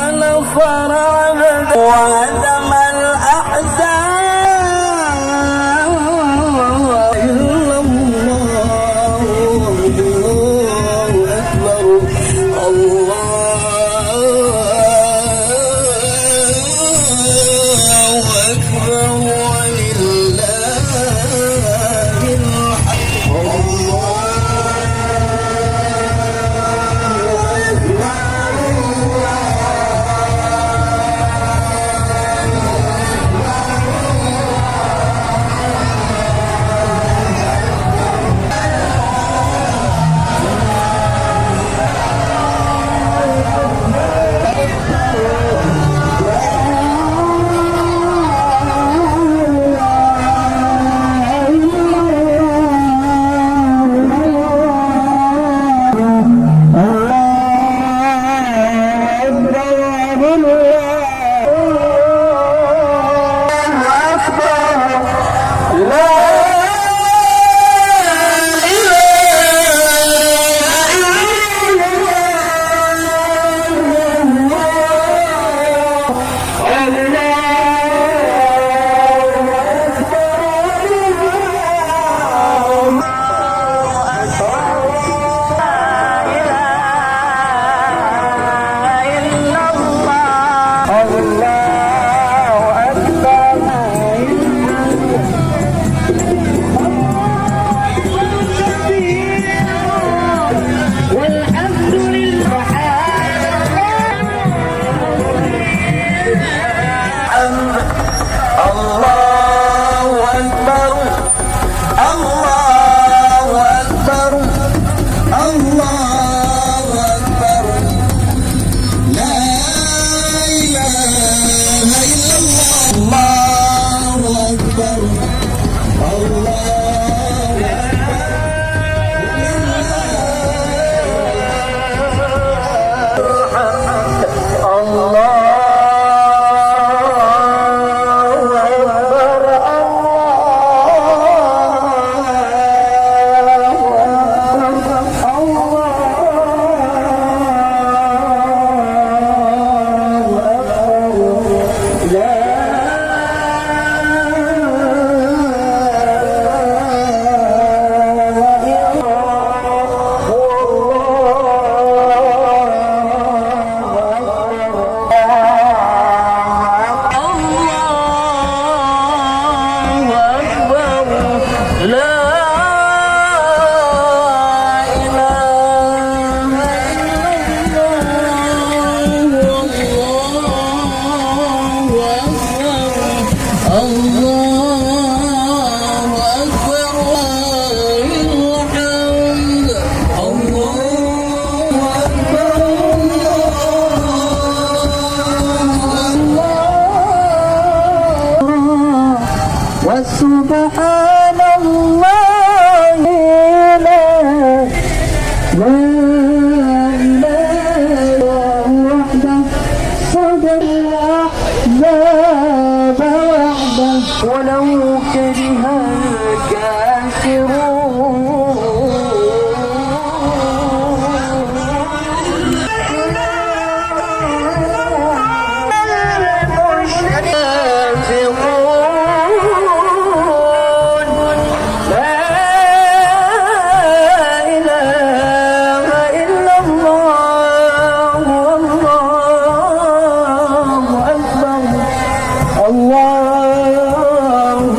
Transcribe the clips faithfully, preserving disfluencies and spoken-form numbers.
الفرج وهزم الأحزاب. إلا الله. الله أكبر. الله أكبر. ولله الحمد. والحمد لله. الله أكبر. الله أكبر. الله أكبر. لا إله إلا الله. الله أكبر. الله أكبر. الله أكبر. الله أكبر. الله أكبر. لا إله إلا الله. الله أكبر. لا إله إلا الله. الله أكبر. الله أكبر. ولله الحمد. الله أكبر. الله أكبر. وسبحان الله. لا، لا إله إلا الله وحده. صدق الأحزاب وحده. ولو كره الكافرون. المنافقون. لا إله إلا الله. الله أكبر. الله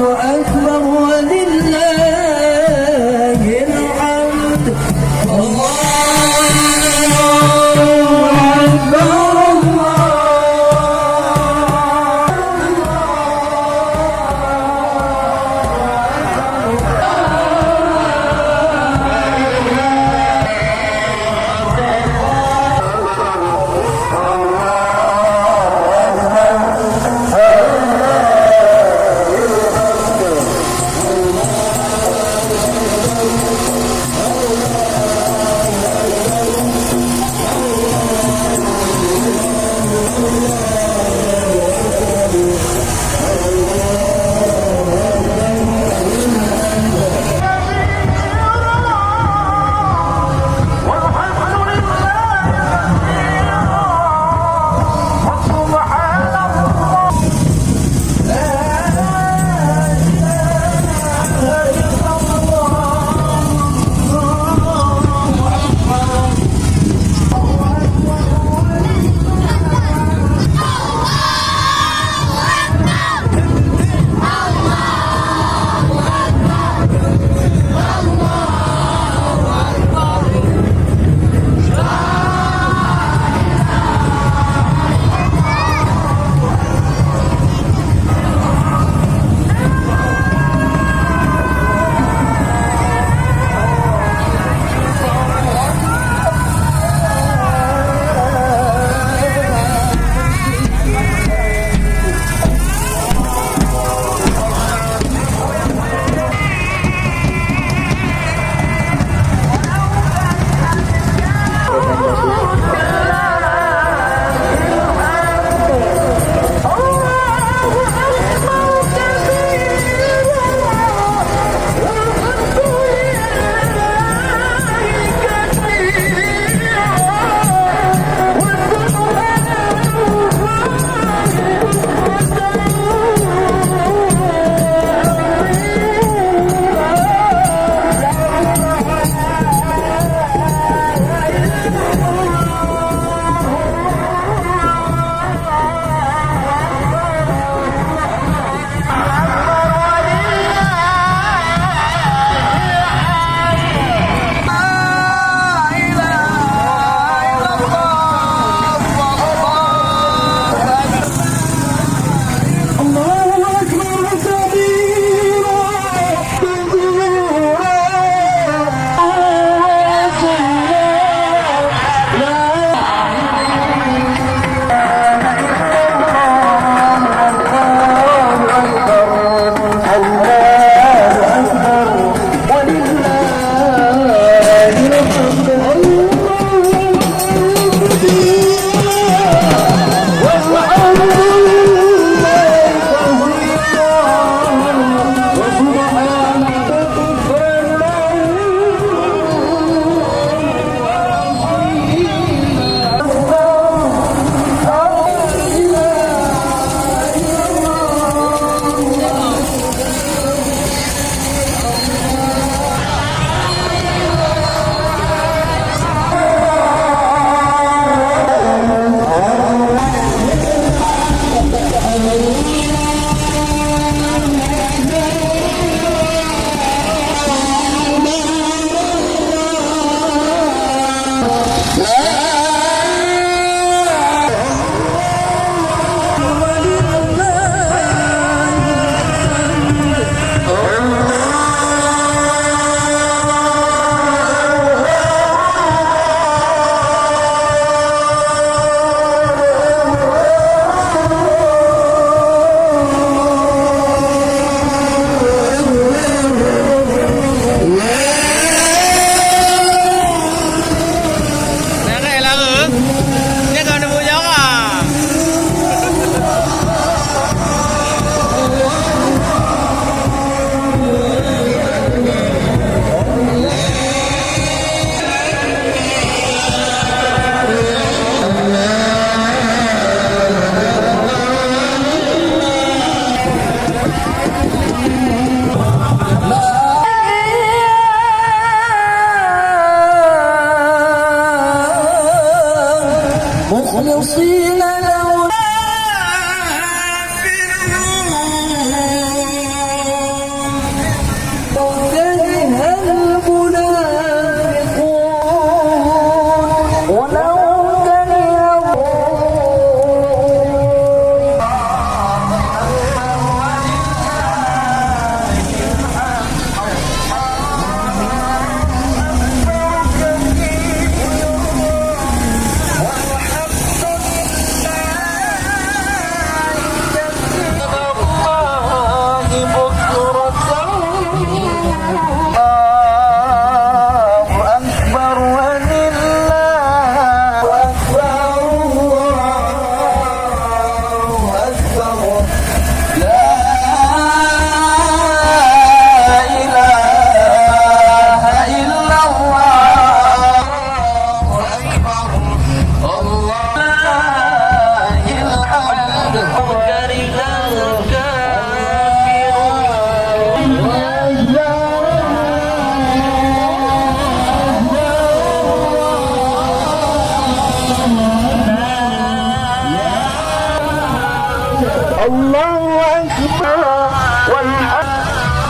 الله أكبر. والحمد لله.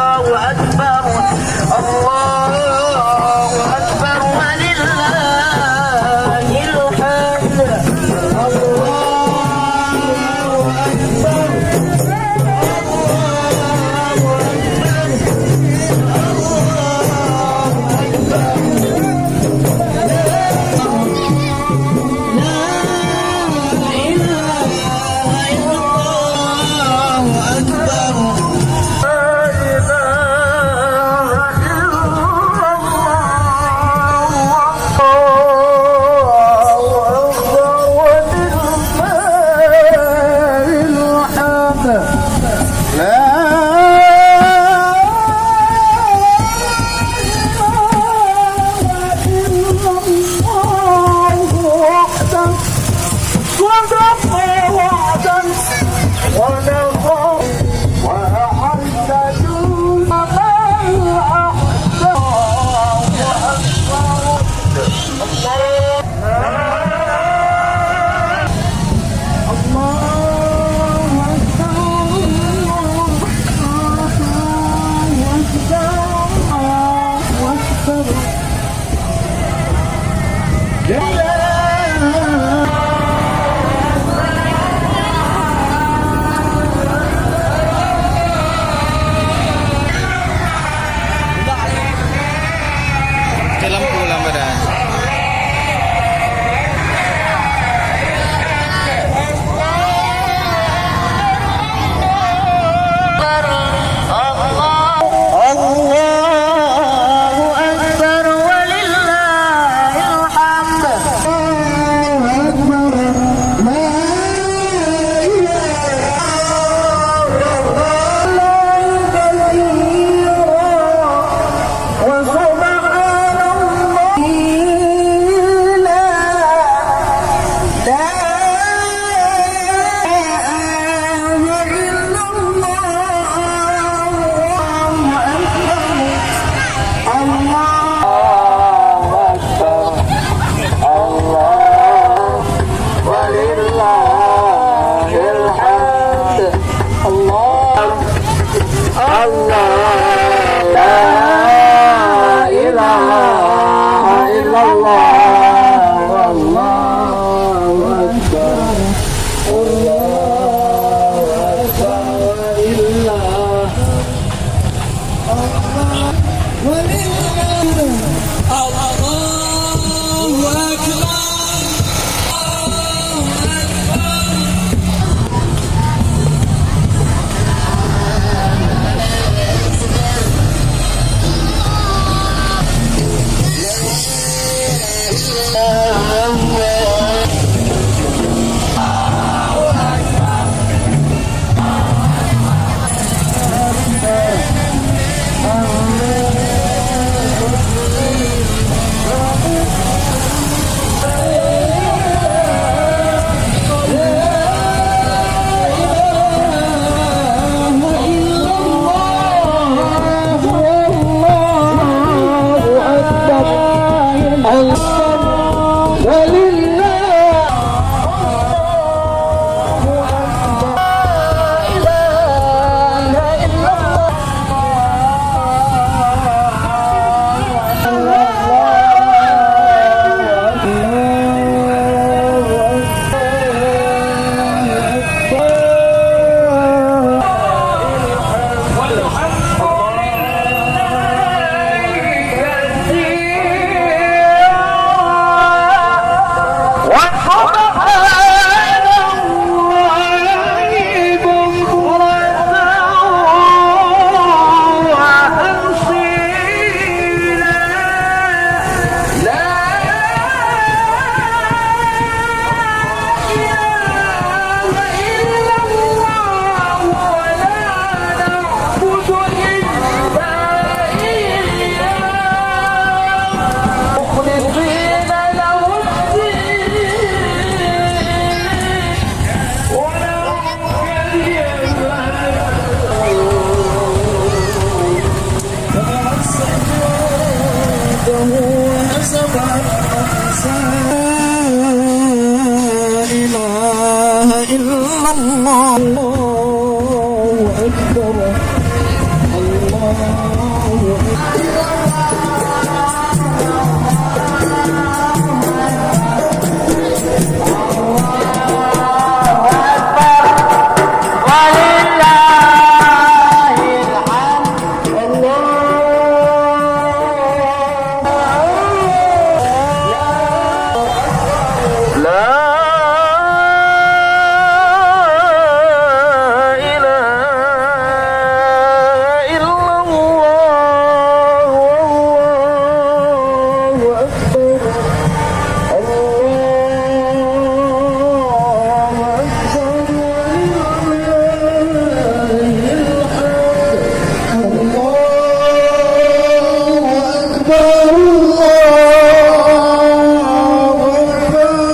الله أكبر. الله أكبر ولله الحمد. الله أكبر. الله أكبر. الله أكبر. لا إله إلا الله أكبر. لا إله إلا الله أكبر ولله الحمد. لا إله إلا الله وحده. صدق وعده ونصر وأعز جنده. الله أكبر. الله أكبر. الله أكبر. الله أكبر. Cek lampu lam badan. الله أكبر ولله الحمد. الله أكبر. لا إله إلا الله. الله كبيرا. وسبحان الله. لا إله إلا الله. الله أكبر. الله أكبر. الله ولله الحمد. الله، الله، لا إله إلا الله. الله أكبر. الله أكبر ولله. الله أكبر. لا إله إلا الله. الله أكبر. الله أكبر. لا إله إلا الله. الله أكبر. الله أكبر. ولله الحمد. الله أكبر، الله أكبر،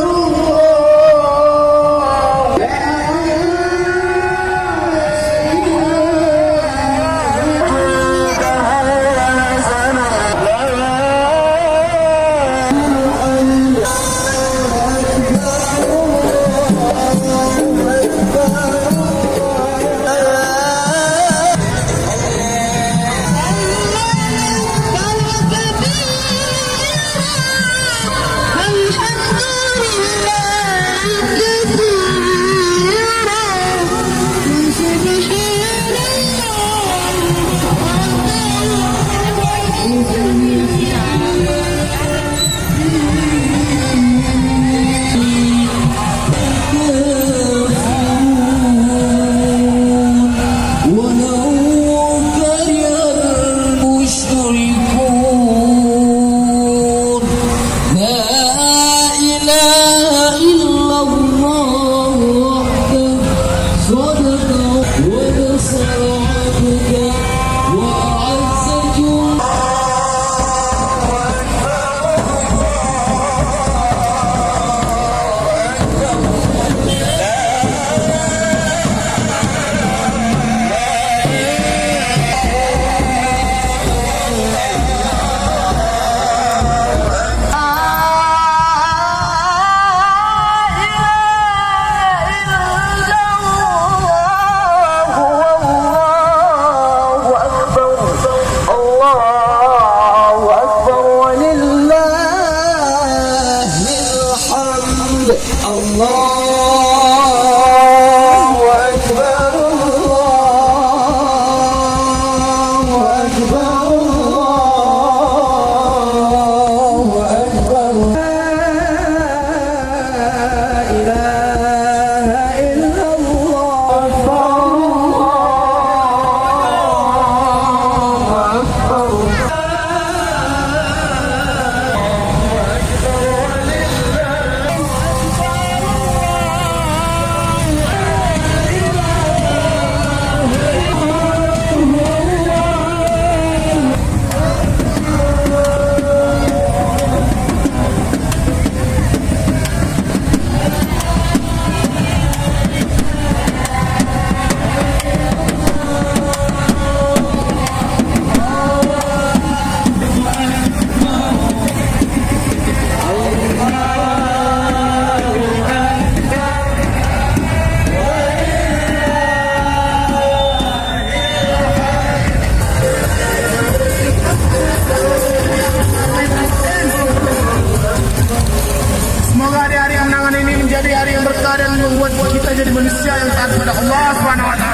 الله. ولو كره المشركون. لا إله إلا الله وحده. صدق ونصر عبده وأعز جنده. الله أكبر ولله الحمد. الله أكبر، الله أكبر، الله أكبر. لا إله إلا الله. الله أكبر. Semoga hari-hari yang menangan ini menjadi hari yang berkah dan membuat kita jadi manusia yang taat kepada Allah Subhanahu wa Taala.